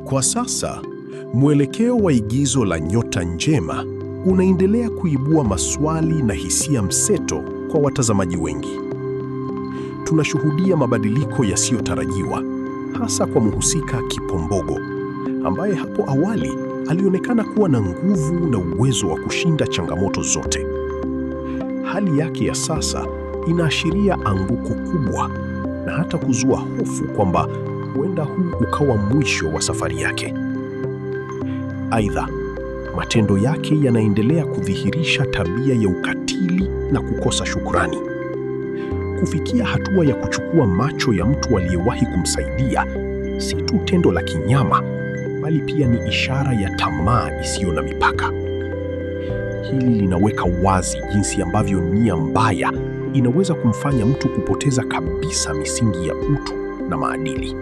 Kwa sasa, mwelekeo wa igizo la Nyota Njema unaendelea kuibua maswali na hisia mseto kwa watazamaji wengi. Tunashuhudia mabadiliko yasiyotarajiwa, hasa kwa mhusika Kipombogo, ambaye hapo awali alionekana kuwa na nguvu na uwezo wa kushinda changamoto zote. Hali yake ya sasa inaashiria anguko kubwa na hata kuzua hofu kwamba huenda huu ukawa mwisho wa safari yake. Aidha, matendo yake yanaendelea kudhihirisha tabia ya ukatili na kukosa shukrani. Kufikia hatua ya kuchukua macho ya mtu aliyewahi kumsaidia, si tu tendo la kinyama, bali pia ni ishara ya tamaa isiyo na mipaka. Hili linaweka wazi jinsi ambavyo nia mbaya inaweza kumfanya mtu kupoteza kabisa misingi ya utu na maadili.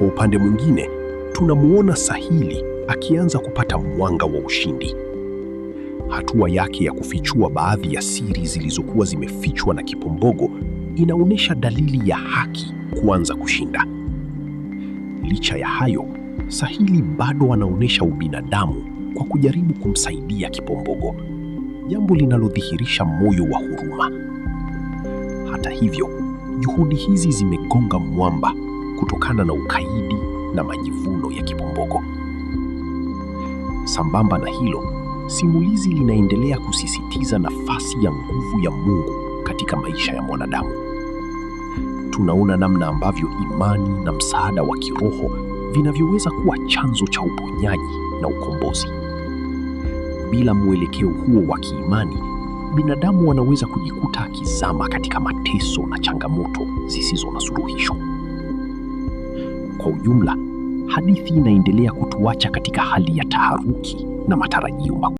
Kwa upande mwingine, tunamuona Sahili akianza kupata mwanga wa ushindi. Hatua yake ya kufichua baadhi ya siri zilizokuwa zimefichwa na Kipombogo inaonyesha dalili ya haki kuanza kushinda. Licha ya hayo, Sahili bado anaonyesha ubinadamu kwa kujaribu kumsaidia Kipombogo, jambo linalodhihirisha moyo wa huruma. Hata hivyo, juhudi hizi zimegonga mwamba kutokana na ukaidi na majivuno ya Kipombogo. Sambamba na hilo, simulizi linaendelea kusisitiza nafasi ya nguvu ya Mungu katika maisha ya mwanadamu. Tunaona namna ambavyo imani na msaada wa kiroho vinavyoweza kuwa chanzo cha uponyaji na ukombozi. Bila mwelekeo huo wa kiimani, binadamu anaweza kujikuta akizama katika mateso na changamoto zisizo na suluhisho. Kwa ujumla, hadithi inaendelea kutuacha katika hali ya taharuki na matarajio makubwa.